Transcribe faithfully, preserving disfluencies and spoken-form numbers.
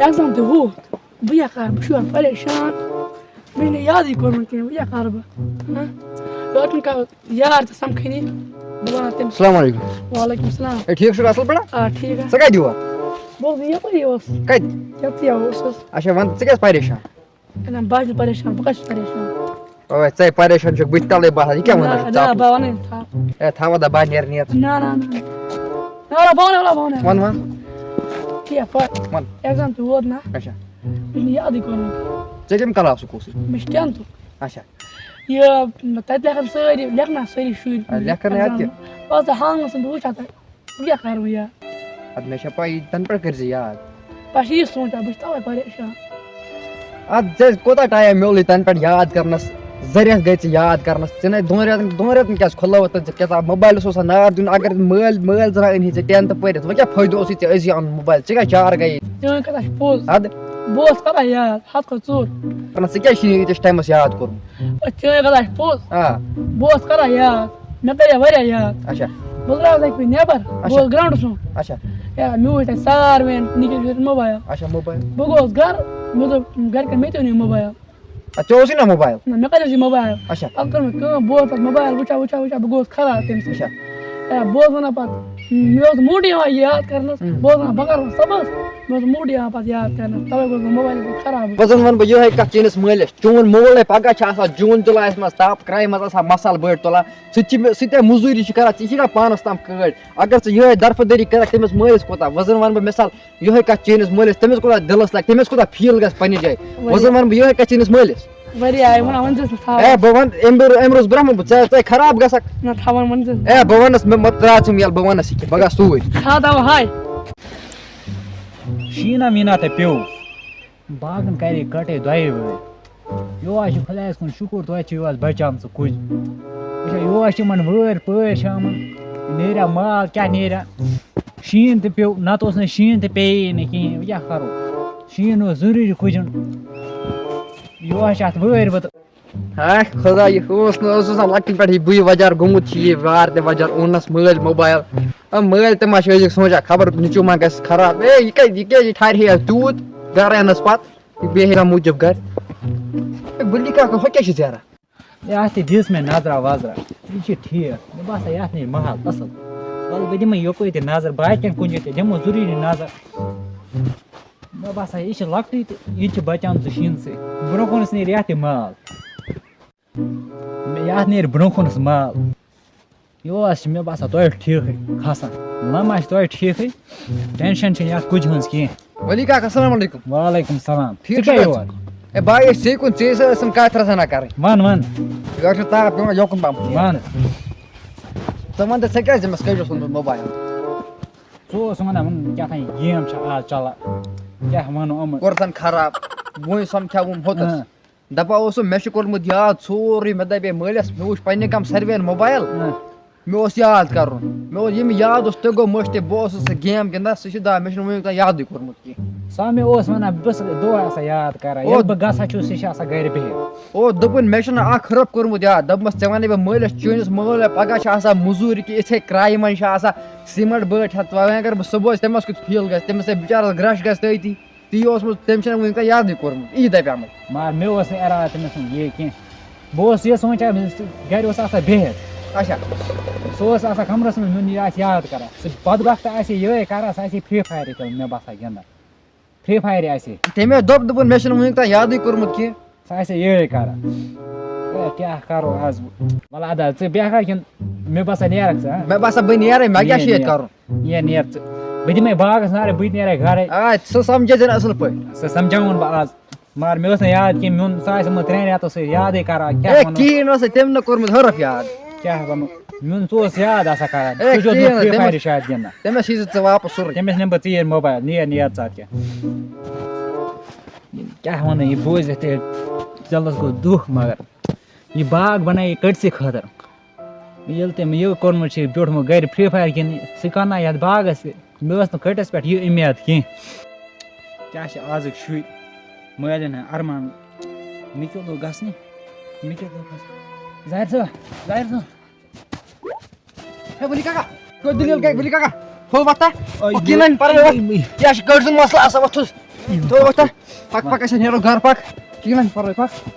Exam تہِ ووت، بہٕ کیٛاہ کَرٕ؟ بہٕ چھُس پریشان، مےٚ چھُنہٕ یادٕے کوٚرمُت کینٛہہ، بہٕ کیٛاہ کَرٕ بہٕ؟ ہہ؟ یورٕ چھُنہٕ کانٛہہ یار تہِ سَمکھٲنی، بہٕ وَنان تٔمِس۔ السلام علیکم۔ وعلیکم السلام۔ ہے، ٹھیٖک چھُکھ، اَصٕل پٲٹھۍ؟ آ، ٹھیٖک حظ۔ ژٕ کَتہِ یور؟ بہٕ اوسُس یَپٲری اوس۔ کَتہِ؟ یَپٲری اوسُس۔ اچھا، وَن، ژٕ کیٛازِ پریشان؟ ہے نہ، بہٕ حظ چھُس پریشان، بہٕ کَتہِ چھُس پریشان؟ اَوَے، ژَے پریشان چھُکھ، بہٕ تہِ تَلَے باسان، یہِ کیٛاہ وَنان نہ، چھُکھ نہ، ژاپُس؟ بہٕ وَنَے نہٕ ژاپُس۔ ہے، تھاو وَدہ، بہٕ ہا نیرٕ نیر۔ نہ، نہ، نہ۔ نہ، وَلہٕ، بہٕ وَنَے، وَلہٕ، بہٕ وَنَے۔ وَن، وَن۔ کیٛاہ پَتہٕ؟ وَن۔ ایٚگزام تہِ ووت نہ۔ اچھا۔ مےٚ چھُنہٕ یادٕے کوٚرمُت۔ ژےٚ کَمہِ کلاسُک اوسُے؟ مےٚ چھُ ٹٮ۪نتھُک۔ اچھا۔ یہِ، تَتہِ لیکھَن سٲری، لیکھنا سٲری شُرۍ۔ آ، لیکھَن یاد کیٛاہ؟ ایٚگزام۔ بَس، ہاوُن اوسُم بہٕ وٕچھان تَتہِ۔ بہٕ کیٛاہ کَرٕ وۄنۍ یاد؟ اَدٕ مےٚ چھےٚ پَیی، تَنہٕ پٮ۪ٹھ کٔرۍ زِ یاد۔ بہٕ چھُس یی سونٛچان، بہٕ چھُس تَوَے پریشان۔ اَدٕ ژےٚ کوٗتاہ ٹایم میوٗلٕے تَنہٕ پٮ۪ٹھ یاد کَرنَس؟ زٕ رٮ۪تھ گٔے ژےٚ یاد کَرنَس۔ ژےٚ نَے دۄن رٮ۪تَن، دۄن رٮ۪تَن کیٛازِ کھُلٲوٕتھ ژےٚ کِتاب؟ موبایلَس اوس نار دیُن، اگر مٲلۍ، مٲلۍ زٕ اَنہِ ہے ژےٚ ٹٮ۪نتھٕ پٔرِتھ، وۄنۍ کیٛاہ فٲیدٕ اوسُے ژےٚ أزی اَنُن موبایل؟ ژےٚ کیٛاہ چار گٔیے؟ چٲنۍ کَتھ چھِ پوٚز۔ اَدٕ؟ بہٕ اوسُس کَران یاد، حد کھۄتہٕ ژوٚر۔ وَنان، ژےٚ کیٛازِ چھُے نہٕ ییٖتِس ٹایمَس یاد کوٚرمُت؟ أتھۍ چٲنۍ کَتھ آسہِ پوٚز۔ آ۔ بہٕ اوسُس کران یاد، مےٚ کَرے واریاہ یاد۔ اچھا۔ بہٕ درٛاس اَکہِ پھِرِ نٮ۪بر، بہٕ اچھا۔ اوسُس گراوُنٛڈَس منٛز۔ اچھا۔ یا مےٚ وٕچھ تَتہِ سارنٕے نِکٮ۪ن شُرٮ۪ن موبایل۔ اچھا، موبایل۔ بہٕ گوٚوُس گرٕ، مےٚ دوٚپ گرِکٮ۪ن، مےٚ تہِ اوٚن یہِ موبایل۔ اَدٕ ژےٚ اوسُے نا موبایل؟ نہ، مےٚ کَتہِ اوس یہِ موبایل؟ اچھا۔ پَتہٕ کٔر مےٚ کٲم، بہٕ اوسُس تَتھ موبایل وٕچھان، وٕچھان، وٕچھان، بہٕ گوٚوُس خراب تَمہِ سۭتۍ۔ اچھا۔ یا بہٕ اوسُس وَنان پَتہٕ، مےٚ اوس موٗڈٕے یِوان یہِ یاد کَرنَس، ہُم۔ بہٕ اوسُس وَنان، بہٕ کَرٕ وۄنۍ صُبحَس، مےٚ اوس موٗڈٕے یِوان پَتہٕ یاد کَرنَس، تَوَے گوٚوُس بہٕ موبایلَس سۭتۍ خراب۔ وۄنۍ زَن وَنہٕ بہٕ یِہوٚے کَتھ چٲنِس مٲلِس، چون مول ہے پَگاہ چھِ آسان جوٗن جُلایَس منٛز تاپہٕ کرٛایہِ منٛز آسان مَسالہٕ بٔڑۍ تُلان، سُہ تہِ چھِ مےٚ، سُہ تہِ ہے مٔزوٗری چھِ کَران، ژےٚ چھِ کانٛہہ پانَس تام کٲڑۍ۔ اگر ژٕ یِہوٚے درفہٕ دٔری کَرَکھ تٔمِس مٲلِس کوٗتاہ، وۄنۍ زَن وَنہٕ بہٕ مِثال، یِہوٚے کَتھ چٲنِس مٲلِس، تٔمِس کوٗتاہ دِلَس لَگہِ، تٔمِس کوٗتاہ فیٖل گژھِ پنٛنہِ جایہِ۔ وۄنۍ زَن وَنہٕ بہٕ یِہوٚے کَتھ چٲنِس مٲلِس۔ واریاہ آیہِ وَنان، وۄنۍ چھُس نہٕ تھاوان۔ اے، بہٕ وَنہٕ، أمۍ برو-، أمۍ روٚس برٛونٛہہ مہٕ بہٕ، ژےٚ، ژےٚ خراب گژھکھ۔ نہ، تھاوان وۄنۍ چھُس نہٕ۔ اے، بہٕ وَنَس، مےٚ مہ ترٛاو ژٕ یَلہٕ، بہٕ وَنَس یہِ کہِ بہٕ گژھٕ توٗرۍ۔ تھاو، تھاو، ہاے۔ شیٖنہ ویٖنہ تہِ پیوٚو۔ باغَن کَرے کَٹٲے دۄیے وٲرۍ۔ یور چھُ خۄدایَس کُن شُکُر، توتہِ چھِ یور بَچامژٕ کُج۔ وٕچھا، یور چھِ یِمَن وٲرۍ پٲرۍ شامَن۔ نیریا مال، کیٛاہ نیریا؟ شیٖن تہِ پیوٚو، نَتہٕ اوس نہٕ شیٖن تہِ پیٚیی نہٕ کِہیٖنۍ۔ وۄنۍ کیٛاہ کَرو؟ شیٖن اوس ضروٗری کُجَن۔ یور چھِ اَتھ وٲرۍ وٲتۍ۔ ہاے خۄدا، یہِ اوس نہٕ، اوس آسان لۄکٹہِ پٮ۪ٹھ یہِ بٕے وۄجار گوٚمُت چھُ یہِ وار تہِ وۄجار اوٚننَس مٲلۍ موبایل۔ آ، مٲلۍ تہِ ما چھِ أزِکۍ سونٛچان، خبر نیٚچوٗ ما گژھِ خراب۔ اے، یہِ کَتہِ، یہِ کیٛازِ یہِ ٹھہرِ ہے تیوٗت گَرٕ یِنَس پَتہٕ، یہِ بیٚہہِ ہے موٗجوٗب گَرِ۔ اے، گُلی کاکا، ہۄ کیٛاہ چھِ زیران؟ ہے، اَتھ تہِ دِژ مےٚ نظرا وظرا۔ یہِ چھِ ٹھیٖک۔ مےٚ باسان، یَتھ نیرِ مال اَصٕل۔ وَلہٕ، بہٕ دِمَے یَپٲرۍ تہِ نظر، باقیَن کُنہِ جایہِ تہِ دِمو ضروٗری نظر۔ مےٚ باسان، یہِ چھِ لۄکٹٕے تہٕ یہِ تہِ چھِ بَچان ژٕ شیٖنہٕ سۭتۍ۔ برٛونٛہہ کُنَس نیرِ یَتھ تہِ مال۔ مےٚ یَتھ نیرِ برٛونٛہہ کُنَس مال۔ یہِ اوس، مےٚ باسان، توتہِ ٹھیٖکھٕے کھسان۔ لَمبا چھِ توتہِ ٹھیٖکھٕے۔ ٹٮ۪نشَن چھِنہٕ یَتھ کُجہِ ہٕنٛز کینٛہہ۔ ولی کاک، السلام علیکم۔ وعلیکم السلام۔ ٹھیٖک ژٕ کَتہِ چھُکھا؟ یور؟ اے بھاے، أسۍ ژےٚ کُن، ژےٚ سۭتۍ ٲسٕم کَتھ رَژھا نہ کَرٕنۍ۔ وَن، وَن۔ یورٕ چھُ تاپھ پٮ۪وان یوکُن پَہم۔ وَن۔ ژٕ وَن تہٕ، ژےٚ کیٛازِ دِمَس کٔجَس اوٚنمُت موبایل؟ ژٕ اوس وَنان، وَن کیٛاہ تام گیم چھِ آز چَلان۔ کیٛاہ وَنو یِمَن؟ کوٚر زَن خراب، وۄنۍ سَمکھیٛاوُم ہوٚتَس۔ اۭں۔ دَپان اوسُم، مےٚ چھُ کوٚرمُت یاد سورُے، مےٚ دَپے مٲلِس، مےٚ وٕچھ پنٛنہِ گامہٕ ساروِیَن موبایل۔ اۭں۔ مےٚ اوس یاد کَرُن۔ مےٚ اوس، ییٚمۍ یاد اوس، تہِ گوٚو مٔشتٕے، بہٕ اوسُس سُہ گیم گِنٛدان، سُہ چھُ دَپان، مےٚ چھُنہٕ وٕنیُک تام یادٕے کوٚرمُت کینٛہہ۔ سا مےٚ اوس وَنان، بہٕ چھُس دۄہَے آسان یاد کَران، او۔ ییٚلہِ بہٕ گژھان چھُس، یہِ چھِ آسان گَرِ بِہِتھ۔ او، دوٚپُن، مےٚ چھُنہٕ اَکھ رۄپ کوٚرمُت یاد۔ دوٚپمَس، ژےٚ وَنے بہٕ مٲلِس، چٲنِس مٲلۍ پَگاہ چھِ آسان مٔزوٗرِ کہِ یِتھَے کرٛایہِ منٛز چھِ آسان سیٖمَٹھ بٲٹۍ ہٮ۪تھ، وۄنۍ اگر بہٕ صُبحٲے تٔمِس کیُتھ فیٖل گژھِ، تٔمِس ہے بِچارَس گرٛش گژھِ تٔتی۔ تی اوسمُت، تٔمِس چھُنہٕ وٕنہِ کانٛہہ یادٕے کوٚرمُت، یی دَپیٛامَے۔ مگر مےٚ اوس نہٕ اِرادٕ تٔمِس سُنٛد یہِ کینٛہہ۔ بہٕ اوسُس یہِ سونٛچان، مےٚ اوس گَرِ اوس آسان بِہِتھ۔ اچھا۔ سُہ اوس آسان کَمرَس منٛز، میون یہِ آسہِ یاد کَران۔ سُہ بدبخت آسہِ ہے یِہوٚے کَران، سُہ آسہِ ہے Free Fire تہِ، مےٚ باسان، گِنٛدان۔ Free Fire آسہِ ہے۔ تٔمۍ حظ دوٚپ، دوٚپُن، مےٚ چھُنہٕ وٕنیُک تام یادٕے کوٚرمُت کینٛہہ۔ سُہ آسہِ ہے یِہوٚے کَران۔ ہے، کیٛاہ کَرو آز وۄنۍ؟ وَلہٕ اَدٕ حظ، ژٕ بیٚہکھا کِنہٕ مےٚ باسان نیرَکھ ژٕ، ہا؟ مےٚ باسان، بہٕ نیرَے، مےٚ کیٛاہ نیر، چھُ ییٚتہِ نیر۔ کَرُن؟ نیر، نیر ژٕ۔ بہٕ دِمَے باغَس نارٕ، بہٕ تہِ نیرَے گَرَے۔ آ، ژٕ سَمجھے زَن اَصٕل پٲٹھۍ۔ سُہ سَمجھاوُن بہٕ آز۔ مگر مےٚ اوس نہٕ یاد کینٛہہ، میون سُہ آسہِ یِمَن ترٛٮ۪ن رٮ۪تَن سۭتۍ یادٕے کَران۔ کیٛاہ ہے، وَنو؟ کِہیٖنۍ اوس نہٕ تٔمۍ نہٕ کوٚرمُت حرف یاد۔ کیٛاہ وَنو؟ میون سُہ اوس یاد آسان کَران۔ ہے، سُہ چھُ اوسمُت کِہیٖنۍ نہٕ، Free Fire تٔمِس، شاید گِنٛدان۔ تٔمِس یی ژٕ واپَس سورُے۔ تٔمِس نِمہٕ بہٕ ژیٖرۍ موبایل، نیر، نیر ژٕ اَتھ کیٛاہ۔ کیٛاہ وَنہٕ یہِ بوٗزِتھ تہِ دِلَس گوٚو دُکھ، مگر یہِ باغ بَنایے کٔٹسٕے خٲطرٕ۔ ییٚلہِ تٔمۍ یہِ کوٚرمُت چھُ، بیوٗٹھمُت گَرِ Free Fire گِنٛدنہِ، سُہ کَرنایہِ یَتھ باغَس تہِ۔ مےٚ ٲس نہٕ کٔٹِس پٮ۪ٹھ یہِ اُمید کینٛہہ۔ کیٛاہ چھِ آزٕکۍ شُرۍ، مٲلٮ۪ن ہٕنٛدۍ اَرمان، مےٚ کیٛاہ لوٚگ گژھنہِ؟ مےٚ کیٛاہ لوٚگ گژھنہِ؟ ظاہِر صٲب، ظاہِر صٲب۔ ہے، ؤلی کاکا، کٔژ دٔلیٖل گٔے؟ ؤلی کاکا، ہو وۄتھا؟ آے، او، کِہیٖنۍ نہٕ، پَرواے، وۄتھ۔ یہِ، یہِ۔ یہِ چھُ کٔٹۍ سُنٛد مسلہٕ آسان، وۄتھ تھوٚد۔ تو وۄتھ، پَک، پَک، أسۍ نیرو گَرٕ، پَک۔ کِہیٖنۍ نہٕ پَرواے، پَک۔